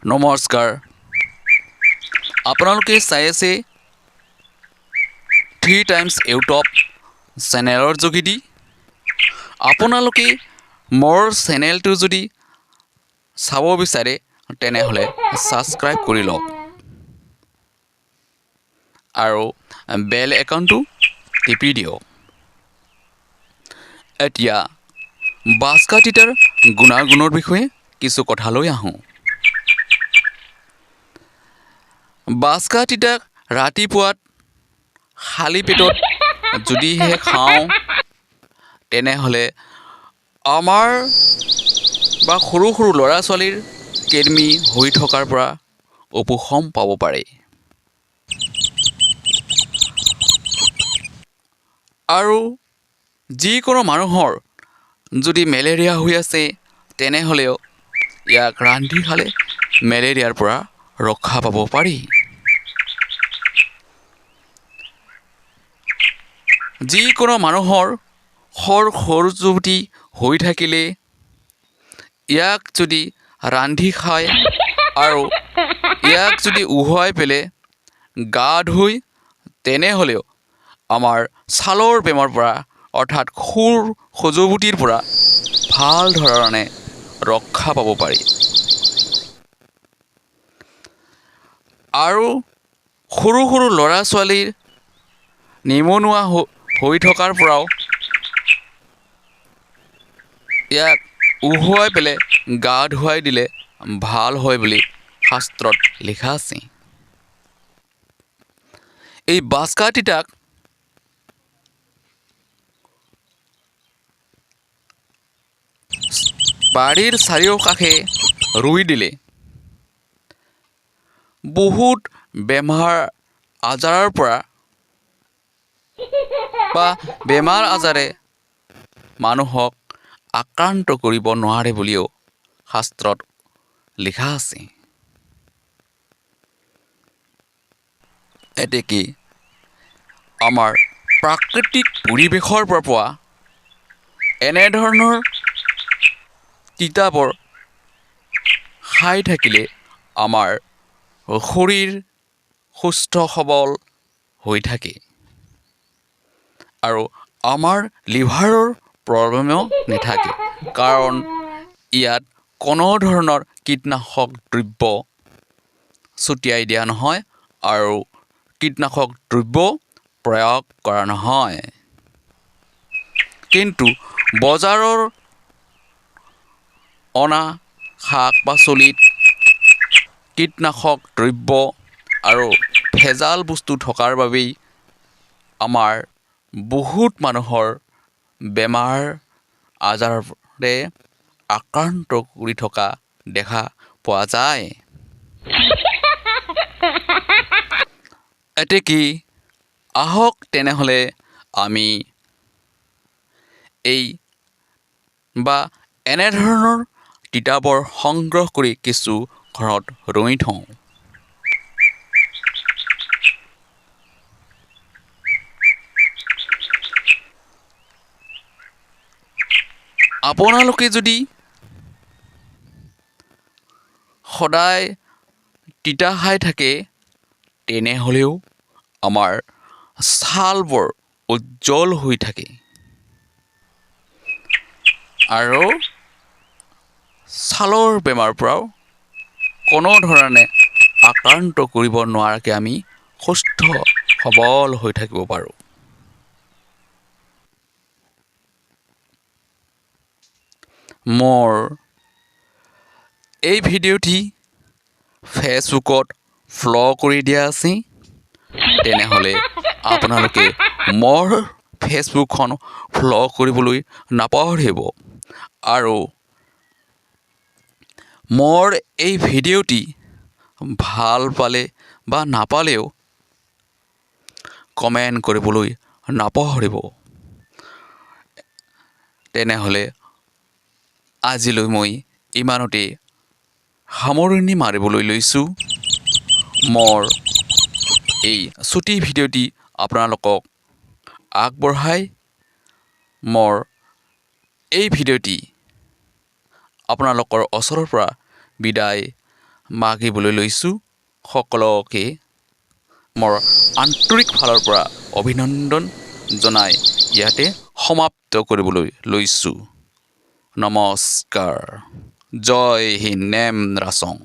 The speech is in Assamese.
নমস্কাৰ, আপোনালোকে চাই আছে থ্ৰী টাইমছ ইউটিউব চেনেলৰ যোগেদি। আপোনালোকে মোৰ চেনেলটো যদি চাব বিচাৰে তেনেহ'লে ছাবস্ক্ৰাইব কৰি লওক আৰু বেল আইকনটো টিপি দিয়ক। এতিয়া বাস্কা তিতাৰ গুণাগুণৰ বিষয়ে কিছু কথালৈ আহোঁ। বাস্কা তিতাক ৰাতিপুৱাত খালী পেটত যদিহে খাওঁ তেনেহ'লে আমাৰ বা সৰু সৰু ল'ৰা ছোৱালীৰ কৃমি হৈ থকাৰ পৰা উপশম পাব পাৰে। আৰু যিকোনো মানুহৰ যদি মেলেৰিয়া হৈ আছে তেনেহ'লেও ইয়াক ৰান্ধি খালে মেলেৰিয়াৰ পৰা ৰক্ষা পাব পাৰি। যিকোনো মানুহৰ খৰ খজুৱতি হৈ থাকিলে ইয়াক যদি ৰান্ধি খায় আৰু ইয়াক যদি উহুৱাই পেলাই গা ধুই তেনেহ'লেও আমাৰ ছালৰ বেমাৰ পৰা অৰ্থাৎ খুৰ খজুৱতিৰ পৰা ভাল ধৰণে ৰক্ষা পাব পাৰি। আৰু সৰু সৰু ল'ৰা ছোৱালীৰ নিমনুৱা হৈ থকাৰ পৰাও ইয়াক উহুৱাই পেলাই গা ধুৱাই দিলে ভাল হয় বুলি শাস্ত্ৰত লিখা আছে। এই বাস্কা তিতাক বাৰীৰ চাৰিওকাষে ৰুই দিলে বহুত বেমাৰ আজাৰৰ পৰা বা বেমাৰ আজাৰে মানুহক আক্ৰান্ত কৰিব নোৱাৰে বুলিও শাস্ত্ৰত লিখা আছে। এতেকে আমাৰ প্ৰাকৃতিক পৰিৱেশৰ পৰা পোৱা এনেধৰণৰ তিতাবোৰ খাই থাকিলে আমাৰ শৰীৰ সুস্থ সবল হৈ থাকে আৰু আমাৰ লিভাৰৰ প্ৰব্লেমো নাথাকে, কাৰণ ইয়াত কোনো ধৰণৰ কীটনাশক দ্ৰব্য ছটিয়াই দিয়া নহয় আৰু কীটনাশক দ্ৰব্য প্ৰয়োগ কৰা নহয়। কিন্তু বজাৰৰ অনা শাক পাচলিত কীটনাশক দ্ৰব্য আৰু ভেজাল বস্তু থকাৰ বাবেই আমাৰ বহুত মানুহৰ বেমাৰ আজাৰে আক্ৰান্ত কৰি থকা দেখা পোৱা যায়। এতেকে আহক তেনেহ'লে আমি এই বা এনেধৰণৰ তিতাবোৰ সংগ্ৰহ কৰি কিছু ঘৰত ৰুই থওঁ। আপোনালোকে যদি সদায় তিতা খাই থাকে তেনেহ'লেও আমাৰ ছালবোৰ উজ্জ্বল হৈ থাকে আৰু ছালৰ বেমাৰৰ পৰাও কোনো ধৰণে আক্ৰান্ত কৰিব নোৱাৰাকৈ আমি সুস্থ সবল হৈ থাকিব পাৰোঁ। মোৰ এই ভিডিঅ'টি ফেচবুকত ফ'ল' কৰি দিয়া আছে, তেনেহ'লে আপোনালোকে মোৰ ফেচবুকখন ফ'ল' কৰিবলৈ নাপাহৰিব আৰু মোৰ এই ভিডিঅ'টি ভাল পালে বা নাপালেও কমেণ্ট কৰিবলৈ নাপাহৰিব। তেনেহ'লে আজিলৈ মই ইমানতে সামৰণি মাৰিবলৈ লৈছোঁ। মোৰ এই চুটি ভিডিঅ'টি আপোনালোকক আগবঢ়াই মোৰ এই ভিডিঅ'টি আপোনালোকৰ ওচৰৰ পৰা বিদায় মাগিবলৈ লৈছোঁ। সকলোকে মোৰ আন্তৰিক ফালৰ পৰা অভিনন্দন জনাই ইয়াতে সমাপ্ত কৰিবলৈ লৈছোঁ। নমস্কাৰ। জয় হিন্দ। নেম ৰাচং।